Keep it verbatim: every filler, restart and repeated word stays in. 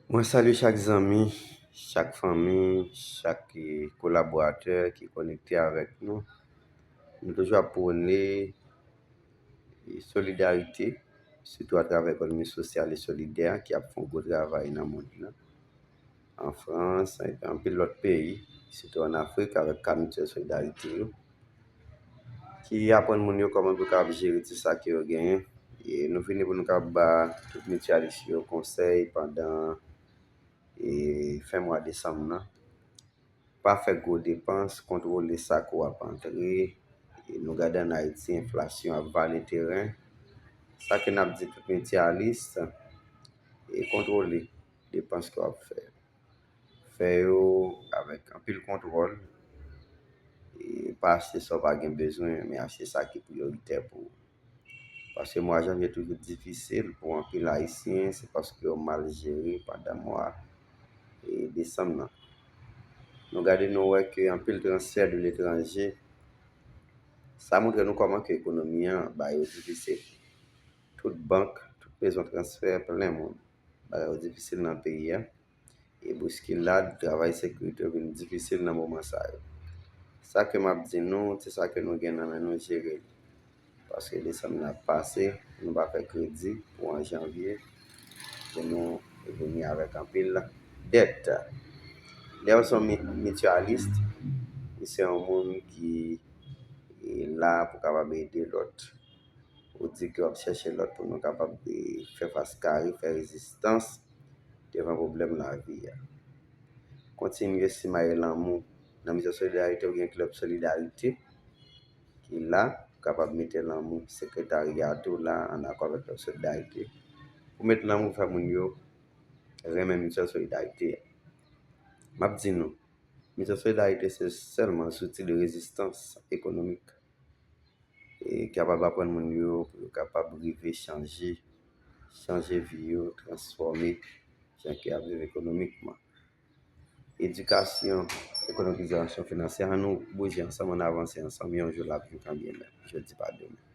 Mwen salye chak zanmi, chak fanmi, chak eh, kolaboratè ki konekte avèk nou. Nou toujou ap pwone eh, solidarite, sitou atravè ekonomi sosyal e solidè ki ap fè yon gwo travay nan mond lan. An Frans, epi anpil lòt peyi, sitou ann Afrik, avèk ka mityèl solidarite yo, ki aprann moun yo kòman pou yo kapab jere ti sa ke yo genyen. E nou vini pou nou kapab ba tout mityalis yo konsèy pandan e, fen mwa desanm nan. Pa fè gwo depans, kontwole sa ke w ap antre. E nou gade ann Ayiti, enflasyon ap vale teren. Sa ke n ap di tout mityalis, e kontwole depans ke w ap fè. Fè yo avèk anpil kontwòl. E pa achte sa w pa gen bezwen, men achte sa ki priyoritè pou ou. Paske mwa janvye toujou difisil pou anpil Ayisyen, se paske yo mal jere pandan mwa e, desanm nan. Nou gade, nou wè ke anpil transfè de letranje, sa montre nou kòman ke ekonomi an ba yo difisil. Tout bank, tout mezon transfè plen moun. Bagay yo difisil nan peyi a. E bouskilad, travay sekirite yo vin difisil nan moman sa yo. Sa ke m ap di nou, se sa ke nou gen nan men nou, jere li. Paske desanm nan ap pase, nou pa fè kredi pou an janvye, pou nou vini avèk anpil dèt. Lè w se yon mi- mityalis, ou se yon moun ki e, la pou kapab ede lòt. Ou di ke w ap chèche lòt pou nou kapab e, fè fas kare, fè rezistans devan pwoblèm lavi a. Kontinye simaye lanmou. Nan mitan solidarite, ou gen klèb solidarite ki la pou kapab mete lanmou. Sekretarya a tou la, ann akò avèk klèb solidarite, pou met lanmou, fè moun yo renmen mitan solidarite a. M ap di nou, mitan solidarite se sèlman zouti de rezistans ekonomik e kapab aprann moun yo pou yo kapab rive chanje, chanje vi yo, transfòme jan ke y ap viv ekonomikman. Edikasyon, ekonomizasyon finansyè, ann nou bouje ansanm, ann avanse ansanm, yon jou l ap vin kanmenm, jodi pa demen.